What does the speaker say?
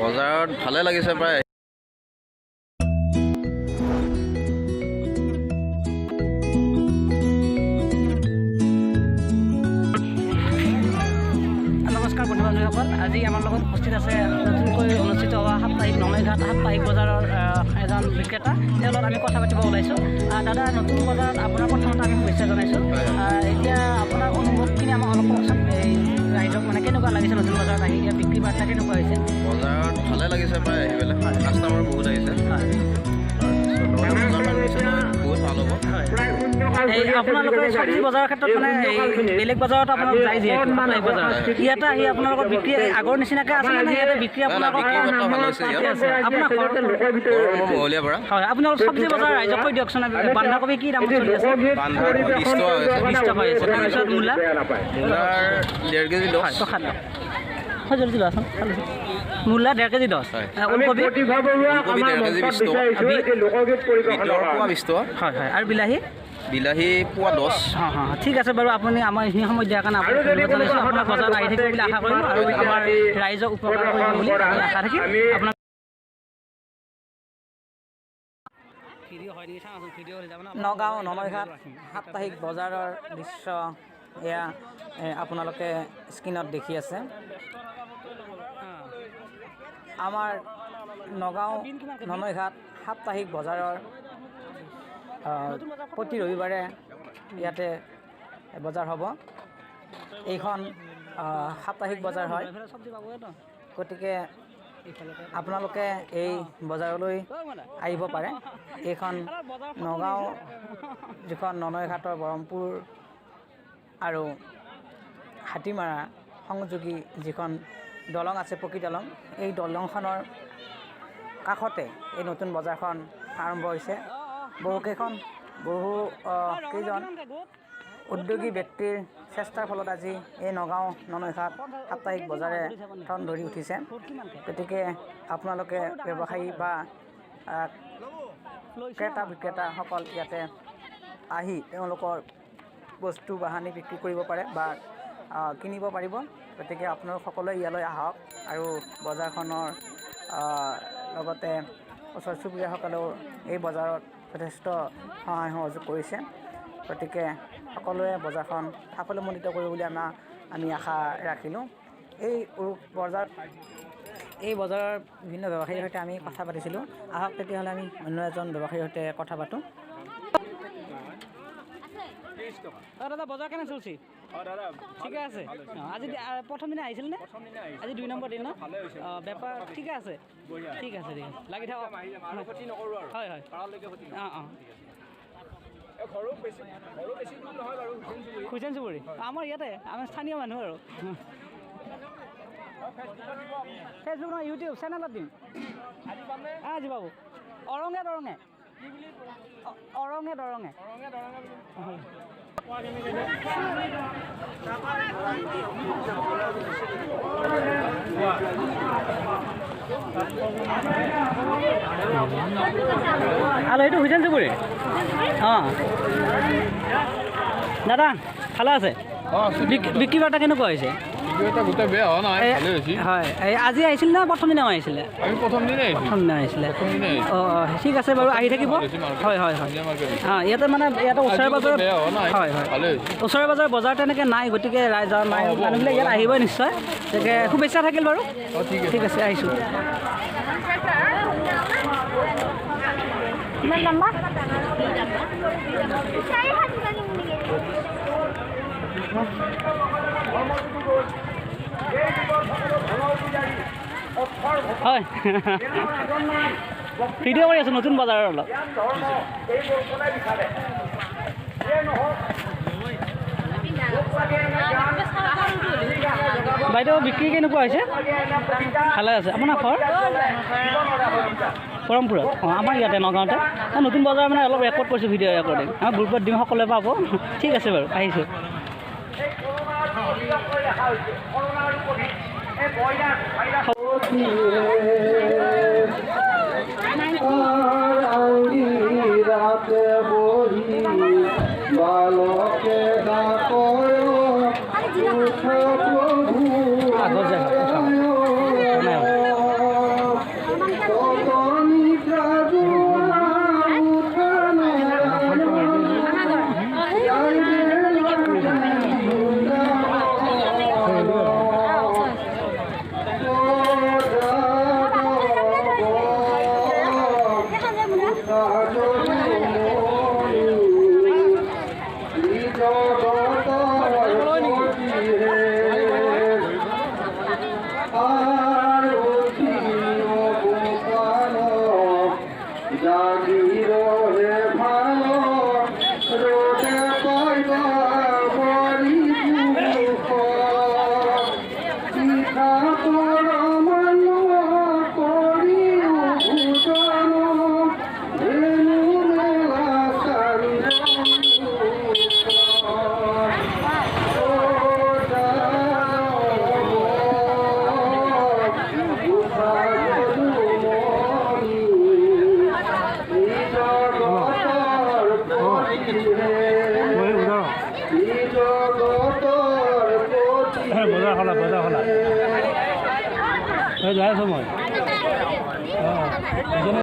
বজাৰত ভালে লাগিছে প্ৰায়। নমস্কাৰ বন্ধু বান্ধৱীসকল, আজি আমাৰ লগত উপস্থিত আছে নতুনকৈ অনুষ্ঠিত হোৱা সাপ্তাহিক ননৈঘাট সাপ্তাহিক বজাৰৰ এজন বিক্ৰেতা। তেওঁৰ লগত আমি কথা পাতিব ওলাইছোঁ। দাদা, নতুন বজাৰত আপোনাৰ প্ৰথমতে আমি শুভেচ্ছা জনাইছোঁ। এতিয়া আপোনাৰ অনুভৱখিনি আমাক অলপ কওকচোন, এই ৰাইজক মানে কেনেকুৱা লাগিছে নতুন বজাৰত আহি, এতিয়া বিক্ৰী বাৰ্তা কেনেকুৱা হৈছে? বজাৰত ভালে লাগিছে প্ৰায় আহি পেলাই, কাষ্টমাৰ বহুত আহিছে। বহুত ভাল হ'ব। এই আপোনালোকে চব্জি বজাৰৰ ক্ষেত্ৰত মানে এই বেলেগ বজাৰত আপোনালোক যায় যিহেতু সাপ্তাহিক বজাৰত, ইয়াতে আহি আপোনালোকৰ বিক্ৰী আগৰ নিচিনাকৈ আছে নে ইয়াতে বিক্ৰী আপোনালোকৰ আছে? আপোনাৰ ঘৰ মহলীয়া পৰা? হয়, আপোনালোক চব্জি বজাৰ ৰাইজক কৈ দিয়কচোন, বন্ধাকবি কি দামত চলি আছে? বন্ধাকবি 20 টকা হৈছে। 20 টকা হৈছে। তাৰপিছত মূলা? মূলাৰ 1.5 কেজি 10। প্ৰসাদ সজলটো লোৱাচোন। মূলা 1.5 কেজি 10। ওলকবি? ওলকবি 1.5 কেজি 20 টকা। পোৱা 20 টকা। হয় হয়। আৰু বিলাহী? বিলাহী পোৱা 10। অঁ অঁ, ঠিক আছে বাৰু। আপুনি আমাৰ এইখিনি সময় দিয়াৰ কাৰণে আপোনাক ধন্যবাদ জনাইছোঁ। আপোনাৰ বজাৰত আহি থাকিব বুলি আশা কৰিলোঁ আৰু আমাৰ ৰাইজক উপকাৰ কৰিব বুলি আশা থাকিল। আপোনাক নগাঁও ননৈঘাট সাপ্তাহিক বজাৰৰ দৃশ্য এয়া আপোনালোকে স্ক্ৰীণত দেখি আছে। আমাৰ নগাঁও ননৈঘাট সাপ্তাহিক বজাৰৰ প্ৰতি ৰবিবাৰে ইয়াতে বজাৰ হ'ব। এইখন সাপ্তাহিক বজাৰ হয়, গতিকে আপোনালোকে এই বজাৰলৈ আহিব পাৰে। এইখন নগাঁও যিখন ননৈঘাটৰ বৰমপুৰ আৰু হাতীমাৰা সংযোগী যিখন দলং আছে, পকী দলং, এই দলংখনৰ কাষতে এই নতুন বজাৰখন আৰম্ভ হৈছে। বহুকেইখন বহু কেইজন উদ্যোগী ব্যক্তিৰ চেষ্টাৰ ফলত আজি এই নগাঁও ননৈঘাট সাপ্তাহিক বজাৰে ঠন ধৰি উঠিছে। গতিকে আপোনালোকে ব্যৱসায়ী বা ক্ৰেতা বিক্ৰেতাসকল ইয়াতে আহি তেওঁলোকৰ বস্তু বাহানি বিক্ৰী কৰিব পাৰে বা কিনিব পাৰিব। গতিকে আপোনালোক সকলোৱে ইয়ালৈ আহক আৰু বজাৰখনৰ লগতে ওচৰ চুবুৰীয়াসকলেও এই বজাৰত যথেষ্ট সহায় সহযোগ কৰিছে। গতিকে সকলোৱে বজাৰখন সাফল্যমণ্ডিত কৰিব বুলি আমি আশা ৰাখিলোঁ। এই বজাৰৰ বিভিন্ন ব্যৱসায়ীৰ সৈতে আমি কথা পাতিছিলোঁ। আহক তেতিয়াহ'লে আমি অন্য এজন ব্যৱসায়ীৰ সৈতে কথা পাতোঁ। দাদা, বজাৰ কেনে চলছে? ঠিকে আছে। আজি প্ৰথম দিনা আহিছিল নে? আজি 2 নম্বৰ দিন ন? বেপাৰ ঠিকে আছে? ঠিক আছে, ঠিক আছে, লাগি থাকক। হয় হয়। অঁ অঁ। হুচেইন চুবুৰী আমাৰ ইয়াতে, আমাৰ স্থানীয় মানুহ আৰু। ফেচবুক নহয়, ইউটিউব চেনেলত দিম। আজি পাব। অৰঙে দৰঙে, অৰঙে দৰঙে। আলু এইটো হুচেইন চুবুৰী। অঁ দাদা, ভালে আছে? বিক্ৰী বাৰ্তা কেনেকুৱা হৈছে? হয়, এই আজি আহিছিল নে প্ৰথম দিনা আহিছিলে? প্ৰথম দিনা আহিছিলে। অঁ অঁ, ঠিক আছে বাৰু, আহি থাকিব। হয় হয় হয়। অঁ, ইয়াতে মানে ইয়াতে ওচৰে পাজৰে, হয় হয়, ওচৰে পাজৰে বজাৰ তেনেকৈ নাই, গতিকে ৰাইজৰ মানুহবিলাক ইয়াত আহিবই নিশ্চয়। গতিকে শুভেচ্ছা থাকিল বাৰু। ঠিক আছে, আহিছোঁ। হয়, ভিডিঅ' কৰি আছোঁ নতুন বজাৰৰ অলপ। বাইদেউ, বিক্ৰী কেনেকুৱা হৈছে? ভালে আছে। আপোনাৰ ঘৰ? বৰমপুৰত। অঁ, আমাৰ ইয়াতে নগাঁৱতে নতুন বজাৰ মানে অলপ ৰেকৰ্ড কৰিছোঁ, ভিডিঅ' ৰেকৰ্ডিং। আমাৰ গ্ৰুপত দিম, সকলোৱে পাব। ঠিক আছে বাৰু, আহিছোঁ। আগত যায়। বজাৰ খোলা। যাই আছো মই।